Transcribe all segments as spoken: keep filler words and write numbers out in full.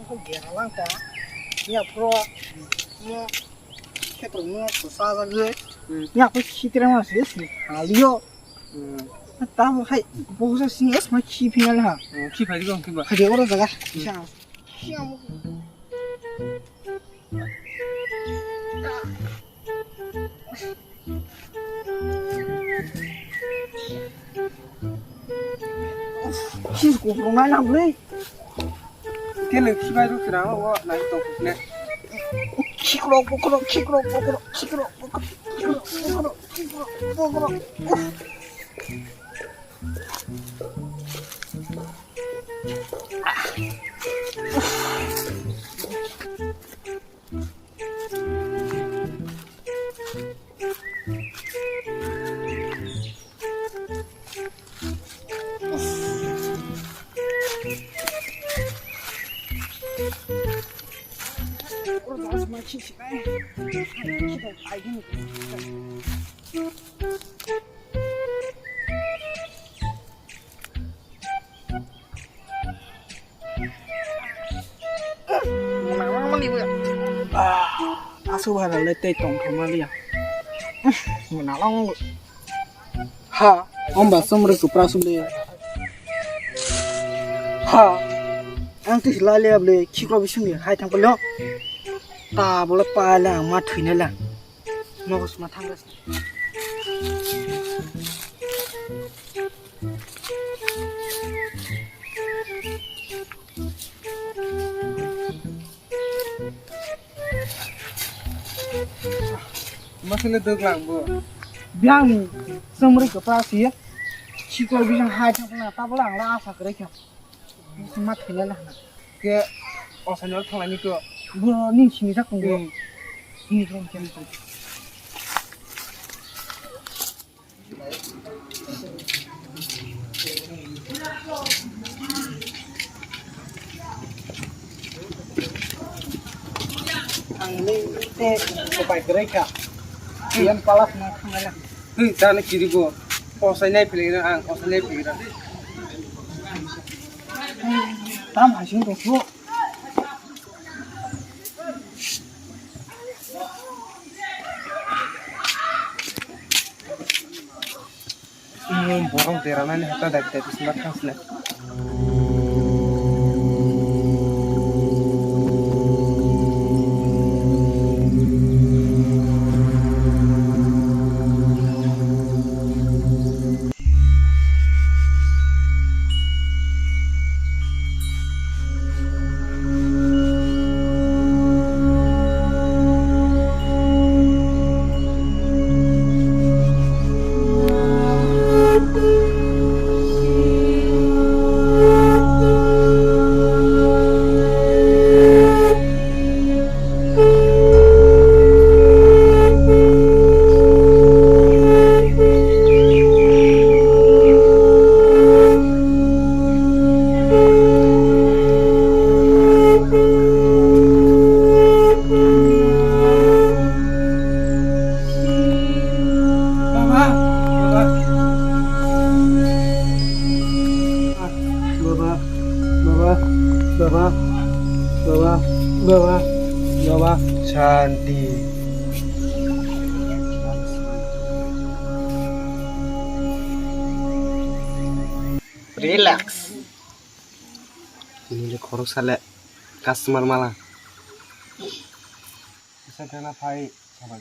Gera lang ta. Ya pro. Mo. Khe pro mo ko sa ga ge. Hmm. Ya ko si tre ma se si. Ha liyo. Hmm. Ta bo hai. Bo sa si es ma ki phi na ha. Hmm, ki phai go ki ba. Hai de oro jaga. Hmm. Sa. Si amo. Sir ko rong nai lang le. Kene khibai ro kira o nai to ne. Khikrok bokrok, khikrok bokrok, khikrok bokrok, khikrok bokrok, khikrok bokrok. Aswk bwrwi le tei tongthok maliya. Mwnalong. Ha, omba chumrwi kwpra sumle. Ha, ang twi lai le ble khikrok bising ni hai thang palo. Ta bole pa le ang ma thwina le. Nogo sma thang. Masini dwglang bo. Biang ni chumrwi kwpra si. Sikor bijang hai thang na ta bole ang la asa kwrwi kha. Ma thwina le hana. Ke osani ol thanglani to. Bo ning sini jak tongo. Hmm. Ni rom kem to. Ang ni te sepai kwrwi kha. Yang palas na khamaya. Hei, dana kiri bo. Osai nai philai na ang, osai nai philai na. Tam hasing to. Borok deranani hata dati dati sima thangsle. Baba, baba. Baba, baba, baba, baba, baba, baba. Shanti. Relax. Nini khorok sale customer mala. Kisa gana phai sabai.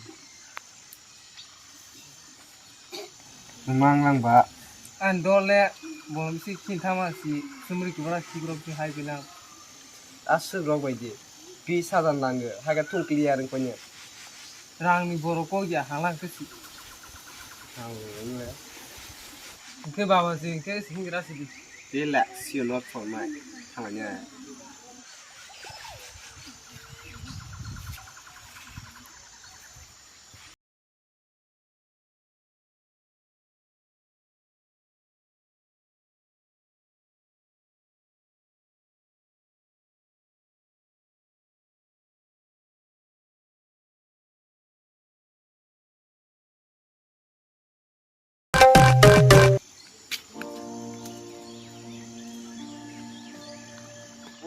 Mang lang ba. Ang dole bolong si khin thama si sumri kubra khikrok si hai bilang. Aswk rok bai di. Pi sajan lang ge. Haga thung clear ang konya. Rang ni borok kok ya halang ke si. Ang le. Ke baba si ke singra si di. Relax, you not for my. Thanganya.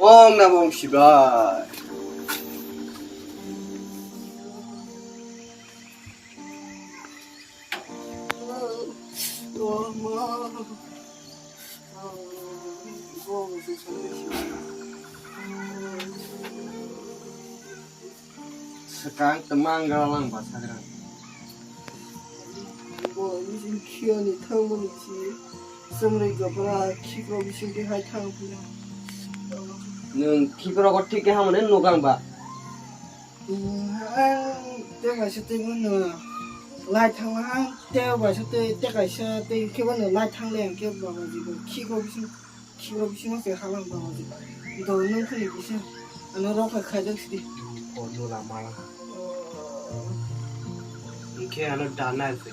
Om Namo Shivaya. Swkang twmang gra lang ba sagra. Bo bising khiyani thangmani si chwmrwi gopra khikro bising twi hai thang phila. Nwng khikro ko thik khe hamani nuk ang ba. Ang tei kaisa tei bono lai thangma ang tei kaisa tei tei kaisa tei khe bono lai thangle ang khe babaji bo khikro bising. Khikro bisingo se halang tongo je. Dol nung khuni kisa. Ano rok hai khaijak sidi. Ko nula mala. Hingkhe ano dana se.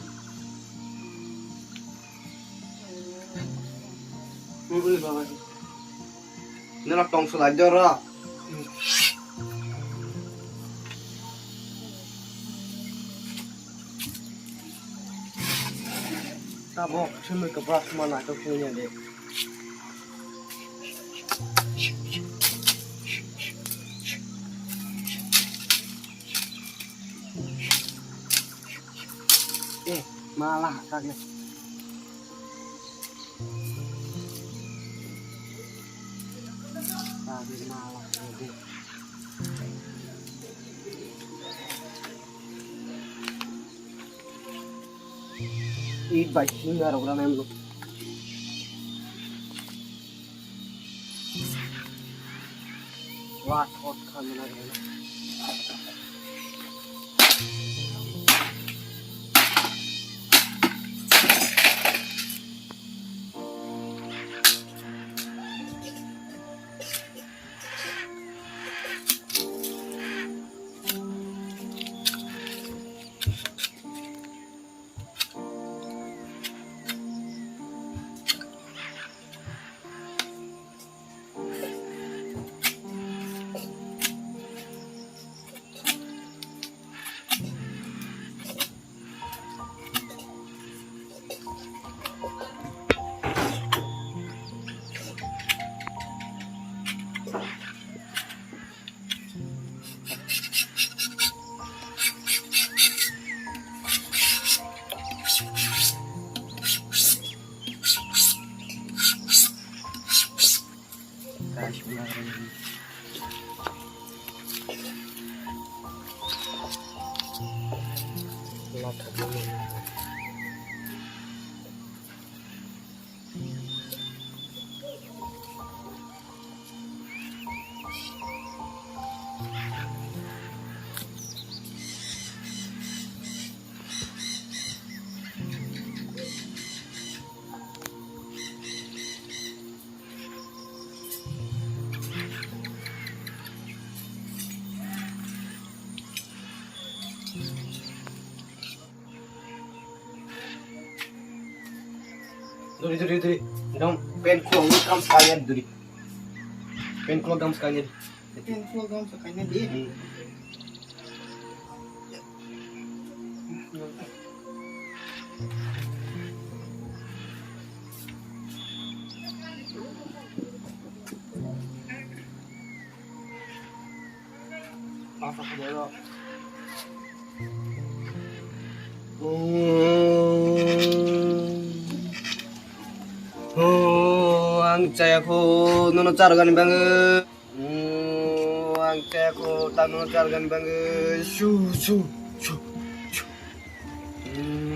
Ui baba. Nula tong sulai doro. Tabok simi kwbrak ma naithok wngya de. Eh, mala hakak le. Mala hakak le. Eat by finger ora nem. What hot khan na. Duri, duri, duri. Dong, pen khulo gam sa ya duri. Pen khulo gam sa ya. Pen khulo gam sa ya di. Hmm. Oh, ang chaya kho, nono chargani bangwi. Oh, ang chaya kho, ta nono chargani bangwi. Shu, shu, shu, shu. Hmm.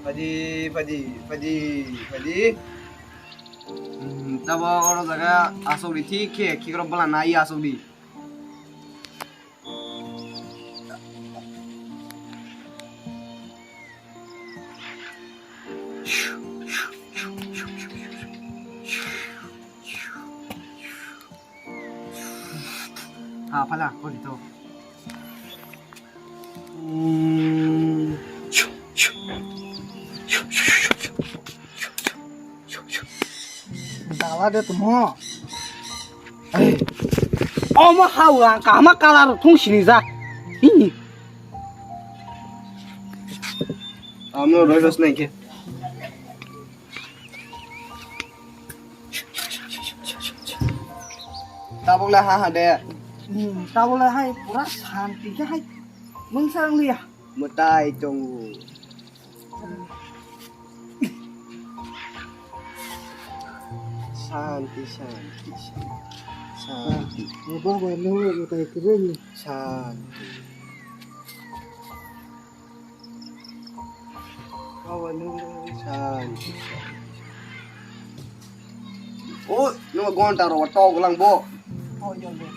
Phaidi, phaidi, phaidi, phaidi. Hmm, tabo oro jaga asok di thik khe, khikrok bwla nai asok di. Ha, phala, kori to. Dala de tumo. Omo hawa kahama kalar thung sini ja. Ini. Amo roi ros nai ke. Tabuk le ha ha de. Hmm, tabuk le hai pura santi khe hai. Mungsa wng liya. Mwtai tongo. Santi, santi, santi. Santi. Baba, no, mwtai kwrwi. Santi. Baba, no, santi, santi. O, no, gonta ro, tok lang bo. Oh, iya, iya.